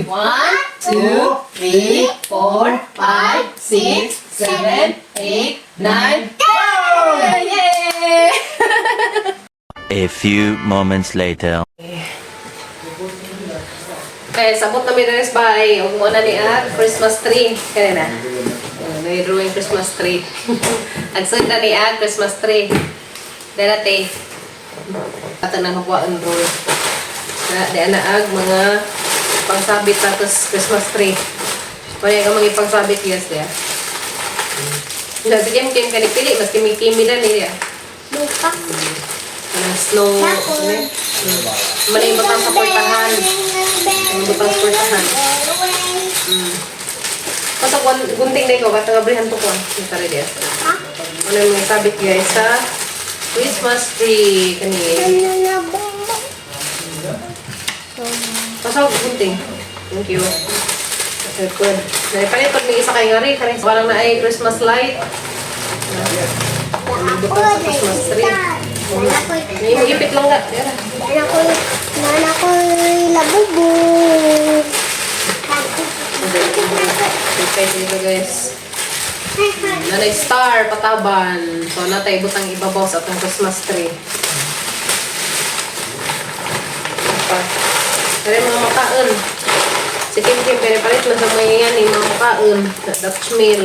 1, 2, 3, 4, 5, 6, 7, 8, 9, 10! Yay! A few moments later. Kaya sabot na mi diri sa bahay ug mo na ni ang Christmas tree kani na. May drawing Christmas tree. Agsud na ni ang Christmas tree. Dara te. Ato nang huwaan roll. Na di ana ag mga pangsabit tapos Christmas tree. Kaya ka mga ipangsabit, yes dia. Na si Kim Kim kani pili mas kimi kimi na niya. Lupa. Kanang snow. Ano eh? Mali yung butang sa portahan. Yung butang sa portahan. Basta gunting na ikaw, basta ngabrihan to ko. Tara diya. Ano yung mga sabit, guys, sa Christmas tree. Kani. Basta gunting. Thank you. Okay, good. Dahil palit, pag may isa kayo nga rin, kani walang na ay Christmas light. Ano butang sa Christmas tree. May ipit lang nga. Tara. Nana ko labubo. Okay, dito, guys. Nanay star, pataban. So, natay butang ibabaw sa atong Christmas tree. Pa. Pero mga makaon. Si Kim Kim, pero palit man sa mga yan, yung mga makaon. Na Dutch meal.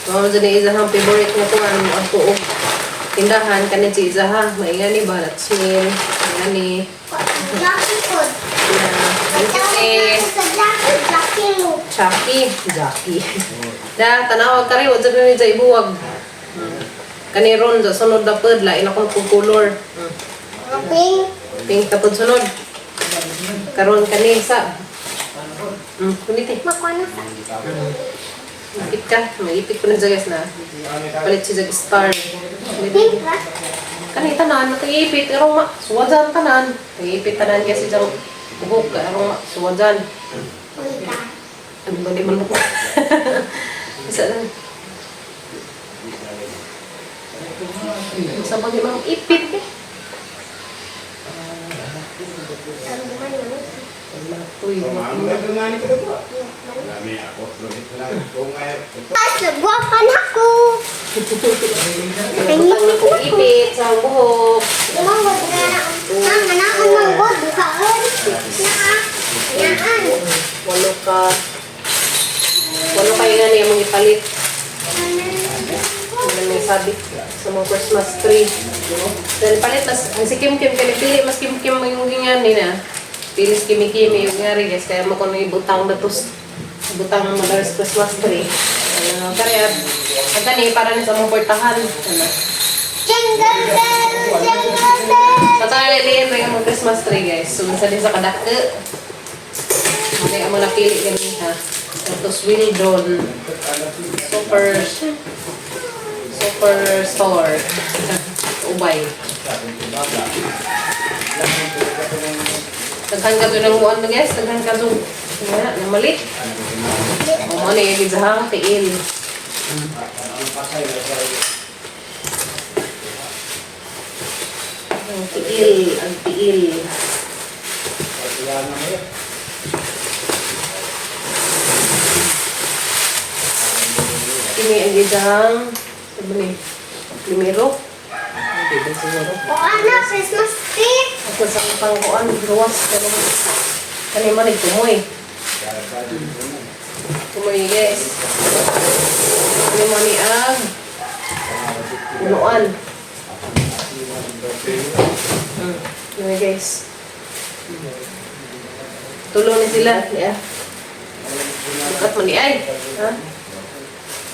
Mga dyan yung isahang favorite nga to, ang tuog. Tindahan, kanin si Izaha. Maingani ba? Dutch meal. Maingani. Jackie po. Na, Tawag eh, natin sa Jackie, Jackie mo. Chucky. Jackie. Da, tanawag ka rin. Wala na ni ibuwag. Kani ron, sa sunod na pod, lain akong color. Pink. Pink na pod sunod. Karon kani sa. Kuniti. Makuha na sa. Ipit ka. Maipit ko na dyan, guys, na. Palit siya dyan, star. Pink ra. Kani tanan, nakaipit. Arong ma, suwajan tanan. Nakaipit tanan kasi dyan. Buhok, arong ma, suwajan. Uy ka. Ano ba di man mo? Isa lang. Isa ba di man ipit eh? Uy, Tapos, nagwapan ako. butang na kong ipit sa buhok. Lumangod na na. Ang anaan manggod, bukaan. Naa. Naan. Walo ka. Walo kayo nga niya mong ipalit. Ano may sabi sa mga Christmas tree. Dahil palit, mas, ang si Kim Kim, kaya pili, mas Kim Kim yung ganyan na. Pili si Kimi Kimi yung nga rin, guys. Kaya mo kung ibutang na to, butang mo na sa Christmas tree. Ano, kaya, ang kani, para ni sa mga portahan. Ano. Jingle bell, jingle bell. Sa tayo liliin na yung mga Christmas tree, guys. So, minsan din sa kadake. Ano yung mga napili kami, ha? Tapos, Wildon. Super, super store. Ubay. Daghan ka doon ng muan na, guys. Daghan ka doon. Nga, namalit. O, mo na yung gizahang tiil. Ang tiil, ang tiil. Kini ang gizahang, ano ni? Primero. Hindi ba siguro? O ano, Christmas tree. Ako sa pangkuan, gawas, pero kani man nagtumoy. Tumoy, guys. Kani man ni ang unuan. Tumoy, guys. Tulo ni sila, yeah. Bukat man ni ay. Ha?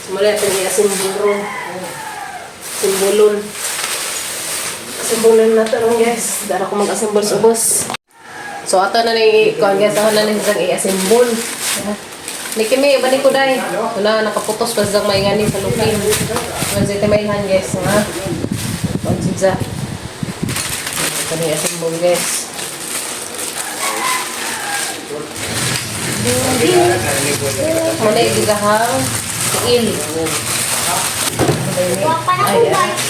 Simula ito niya simbolo. Simbolon. Assemble na ito ron, guys. Dara ko mag-assemble sa ubos. So ato na ni kuan, guys, ako na ni siyang i-assemble. Ni kimi ba ni kuday. Wala nakaputos pa siyang maingani sa lupin. Kuan sa timailhan, guys, ha. Kuan siya. Ito ni assemble, guys. Muna igigahang tiil. Gwapan ako, Ay, ay. guys.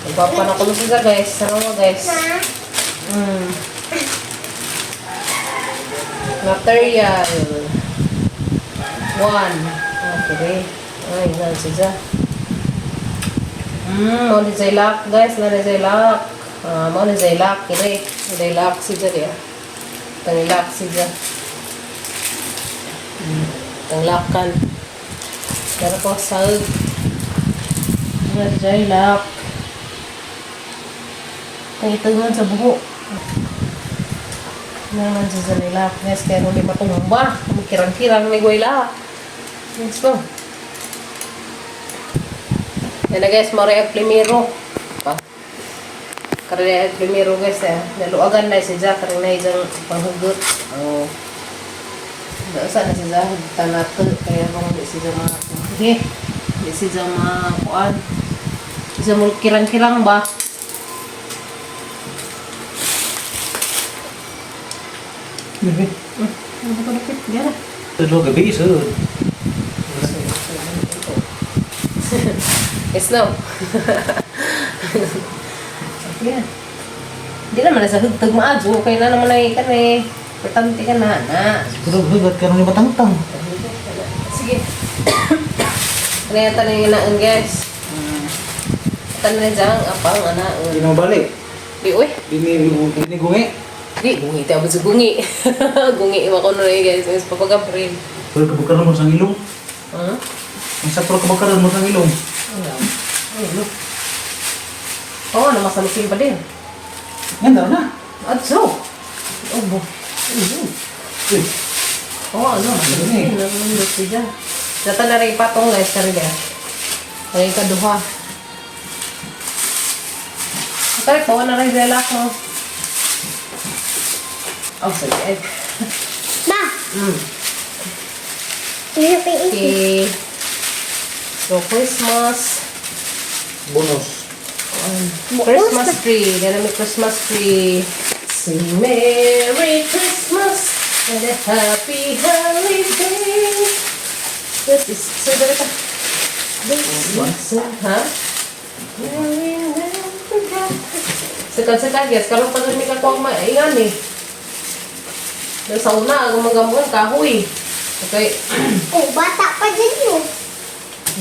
Nagpapa na kulo siya, guys. Ano mo, guys? Na. Material. One. Okay. Ay, na siya. Mo ni siya lock, guys. Na ni siya lock. Ah, mo ni siya lock. Kire. Ni lock siya diya. Tang lock siya. Tang lockan. Pero ko sa na siya lock. Tang itagon sa buho. Naman siya sa nila. Guys, kaya hindi matumba. Kirang-kirang ni Goyla. Let's go. Yan na guys, mara yung primero. Pa. Karena yung primero guys eh. Naluagan na si Jack. Karena na yung panghugot. Oh. Sa na si Jack. Tanato. Kaya kung hindi si Jack mga... Okay. Hindi si Jack mga kuan. Isa mo kirang-kirang ba? Gabi. Ano ba ito dapit? Gara. Tulo gabi so. Yes, no. Okay. Di naman na sa hugtag maadyo. Okay na naman ay kan eh. Importante ka na, na. Siguro hugot karon ni matangtang. Sige. Ano yung tanong yung naan, guys? Tanong na dyan, apang anaan. Di na mabalik. Di, uy. Di ni di ni gungi. Di, gungi. Tayo sa gungi. Gungi, iwa ko na rin, guys. Guys, papagabril. Puro kabakaran mo sa ilong. Huh? Ang sa puro kabakaran mo sa ilong. Ano? Ano? Oo, oh, namasalusin pa din. Ganda na. Adso! Obo. Ayun. Uy, Oo, ano? Ano eh? Nandito siya. Data na rin ipatong guys, karga. Ay, kaduha. Kaya po, na rin zela ko. Oh, sorry. Ay. Ma, ano pa ito? Okay. So, Christmas. Bonus. Christmas tree. Gana may Christmas tree. Sing Merry Christmas and a Happy Holiday. This is so dali pa. This is ha? Sekad-sekad guys, karon pa gani ka kuang maingan eh. Sa una, gumagamon kahoy. Okay. Oh, bata pa din yun.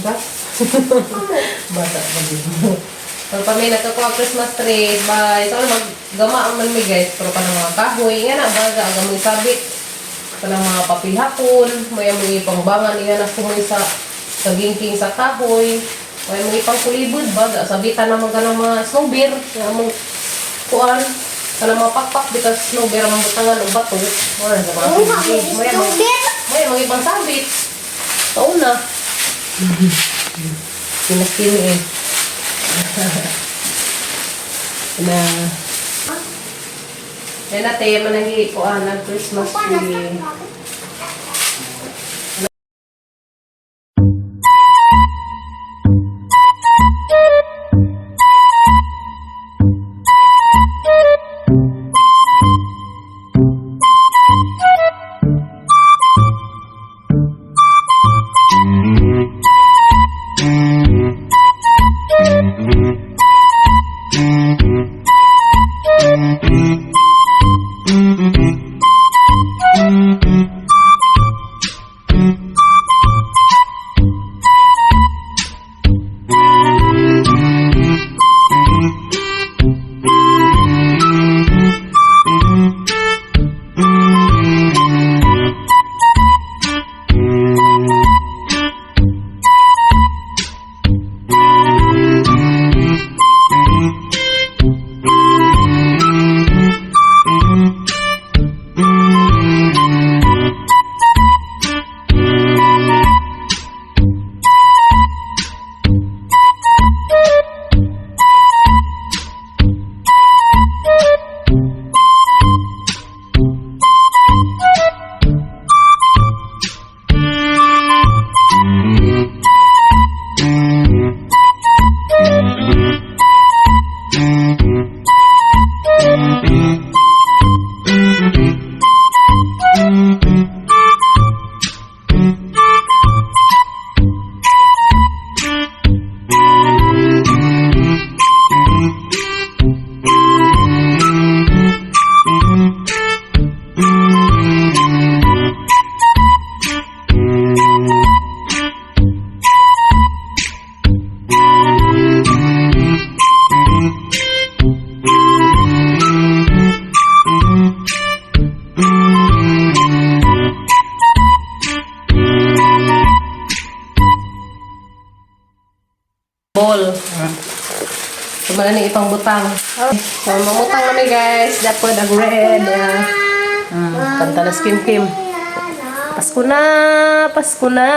Ba? Bata pa din. So, pag may nagkakuha Christmas tree, bye. So, ano, maggama ang man mi guys. Pero pa ng mga kahoy, nga na, baga, aga mo isabit. Pa ng mga papilhapon, may mga pangbangan, nga na kumoy sa kagingking sa kahoy. May mga pangkulibod, baga, sabitan naman ka ng mga snow bear, nga mong kuan, ka ng mga pakpak, because snow bear ang butangan o bato. Wala sa mga Oo, may May snow bear. may mga ibang sabit. Sa una. Pinakini eh. Na. Yan na, tema ng kuan ng Christmas Opa, tree. nasa ako. Di man na ipang butang. So, mamutang kami, guys. Dapat ang red. Kanta na si Kim Kim. Pasko na, Pasko na.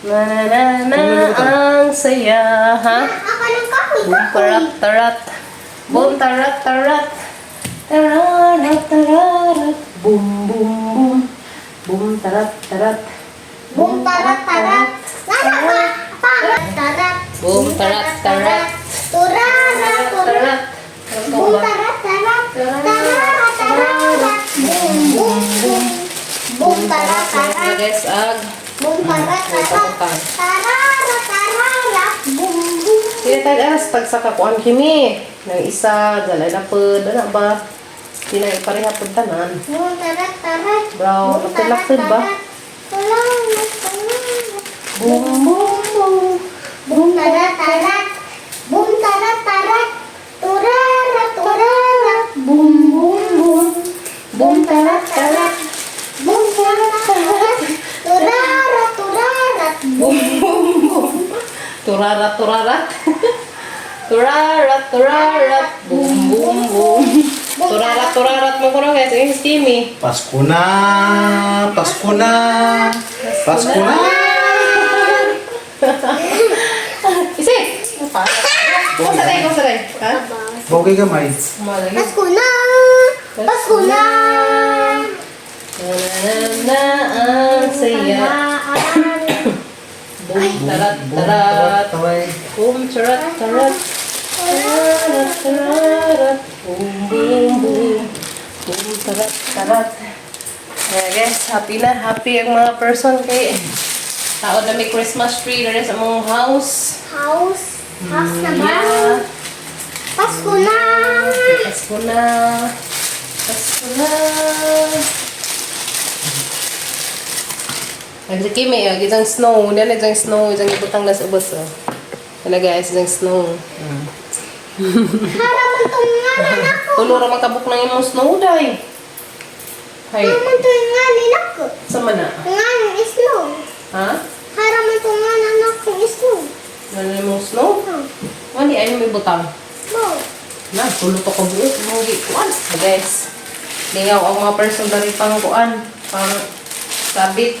Na na na na ang saya, ha? Ako ng kahoy, Boom kahoy. tarat tarat. Boom tarat tarat. Tararat tararat. Boom boom boom. Boom tarat tarat. Boom tarat tarat. Nasa pa? Pa. Tarat. Boom tarat tarat. Turara turara. Tarat. Boom tarat tarat. Tarara tarara. Boom boom boom. Boom tarat tarat. Guys, ag. Boom tarat tarat. Tarara tarara. Boom boom. Kaya tag aras tag sa kakuan kini. Nang isa, dalay na pod, ana ba? Di na ipareha pod tanan. Boom tarat tarat. Bro, Boom tarat lakad-lakad ba? tarat. Turara tarara. Boom boom boom. Boom tarat tarat. Boom tarat tarat. Turara turara. Boom boom boom. Boom tarat tarat. Boom tarat tarat. Turara turara. Boom boom boom. Turarat turarat. Turarat turarat. Boom boom boom. Turarat turarat mo kuno, guys. Ang steamy. Pasko na! Pasko na! Pasko na! Isi. Pa. Kung sa day, kung sa day. Ha? Okay gamay. Malagi. Pasko na! Pasko na! Na na na ang saya. Boom tarat tarat. Taray. Boom tarat tarat. Tarat tarat. Boom boom boom. Boom tarat tarat. Kaya guys, happy na. Happy ang mga person kay taon na may Christmas tree na rin sa among house. House. House na ba? Yeah. Pasko na! Pasko na. Pasko na. Ay, si Kimi, oh, isang snow. Hindi na isang snow. Isang ibutang na sa ubos, oh. Ano guys, isang snow. Haraman tong ngalan ako. Tulo ra man kabuk ng imong snow, day. Hay, Haraman tong ngalan ako. sa man na? Ngalan is snow. Ha? Haraman tong ngalan ako is snow. Ano imong snow? Wani ay may butang. Mo. Na, tulo to ka buok. Mong kuan. Guys, lingaw ang mga person dari pang kuan. Pang sabit.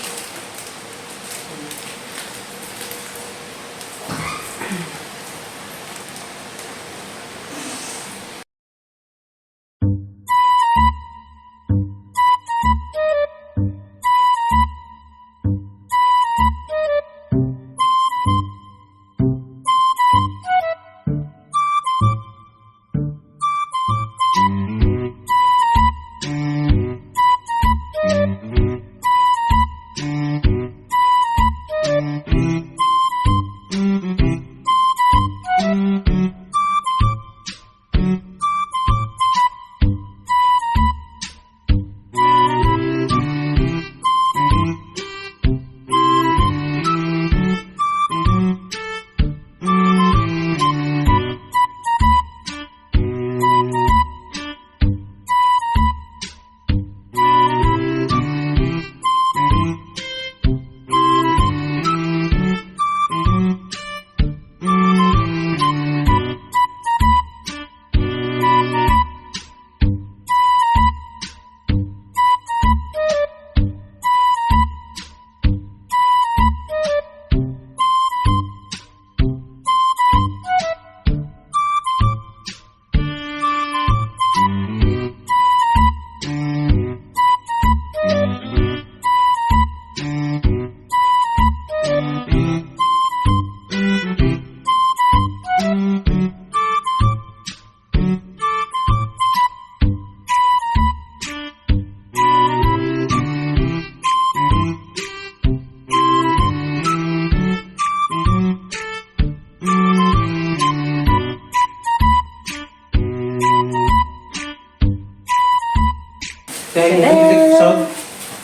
Kaya yung sound.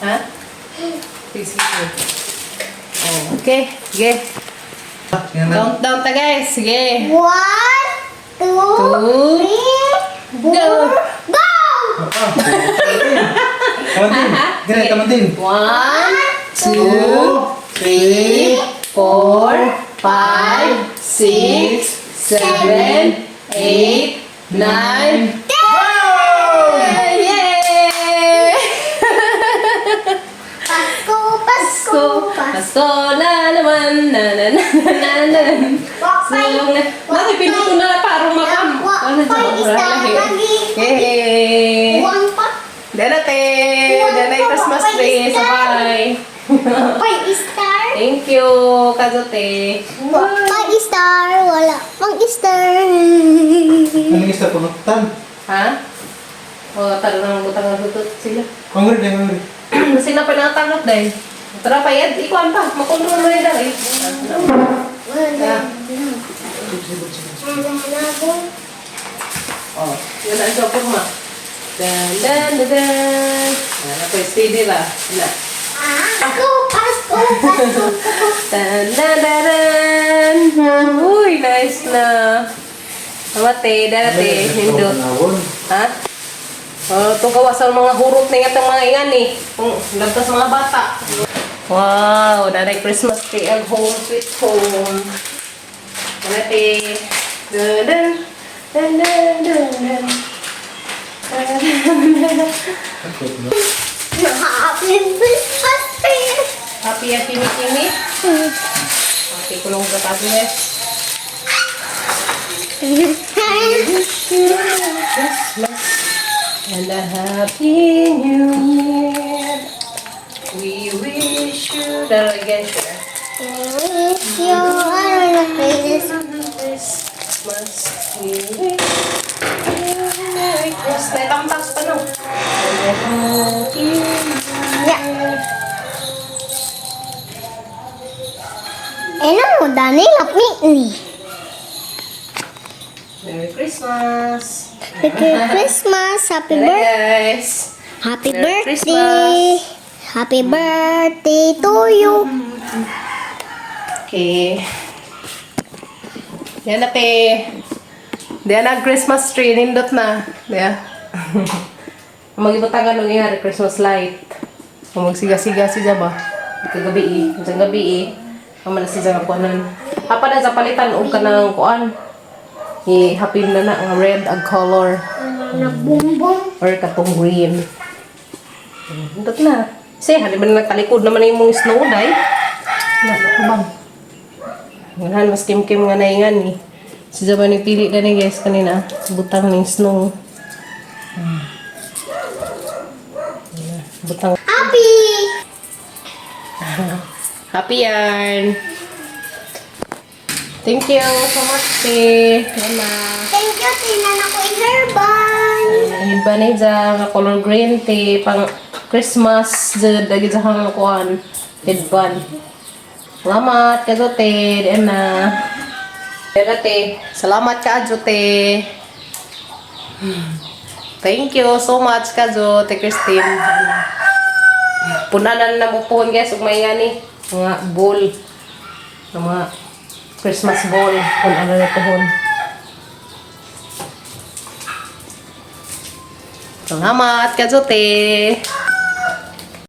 Ha? Please, please. Oh, okay, sige. Yan na. Countdown ta, guys. Sige. One, two, Two, three, go. four, go! Tamantin. Gina, tamantin. 1, 2, 2, 3, 4, 5, 6, 7, 8, 9, 10! Yay! Pasko, Pasko, Pasko. Pasko na naman, na na na na na na. Wakay. So, na, pinduto na parang makam. Ano Wakay isa lagi. Yay! Uwang pa. Dala te! Dala yung Christmas tree. Sabay! Wakay star. Thank you, Kazote. Wakay star. Wala pang star. Anong isa pangutan? Ha? O, tara nang butang na tutot sila. Hungry na hungry. Sila pa nakatanggap dahil. Tara pa, yan. Ikuan pa. Makontrol mo rin dahil. Wala. Wala na. Oh, yun ang job mo. Dan, dan, dan, dan. Ano po, steady ba? Na. Pasko, Pasko, Pasko. Dan, dan, dan, dan. Uy, nice na. Amate, dati, hindot. Ha? Oh, itong gawa sa mga hurot na ingat ang mga ingan eh. Kung lagpas mga bata. Wow, nanay Christmas tree at home, sweet home. Dati. Dun, dun, dun, dun, dun, dun. Dun, dun, dun. Happy Christmas tree. Happy, happy, kimi. Happy kulong katabi eh. Christmas and a happy new year. We wish you the again, sure. Wish you a Merry Christmas. Christmas. We wish you a Merry Christmas. Tamtas pa no. And a happy new year. Eh no, Dani, lapit ni. Merry Christmas. Merry Christmas, happy Hello, birthday. guys. Happy Merry birthday. Christmas. Happy birthday to you. Okay. Yan na, te. Diyan na, Christmas tree. Nindot na. Diyan. Magibutangan ng iyari, Christmas light. Kung magsiga-siga siya ba? Kagabi eh. Isang gabi eh. Ang malas siya nga kuanan. Hapa na sa palitan og kanang kuan. I-hapin na na ang red ang color Na boom boom. or katong green. Nindot na. Kasi halin ba na nagtalikod naman na yung snow day? Na, kabang. Ngayon, mas kim-kim nga na ingan eh. Si Jaban nagpili na ni guys kanina. Butang ng snow. Butang. Happy. Happy yarn! Thank you so much, te. Yan na. Thank you, tinan ako in hairband. Iba na dyan, nga color green, te. Pang Christmas, dyan, dagi dyan kang kuan. Headband. Salamat, kazo, te. Yan na. Yan na, te. Salamat, kazo, te. Thank you so much, kazo, te Christine. Punanan na mo pohon, guys, ug may ni mga bowl. Mga Christmas bowl. Punanan na pohon. Salamat, Kazote.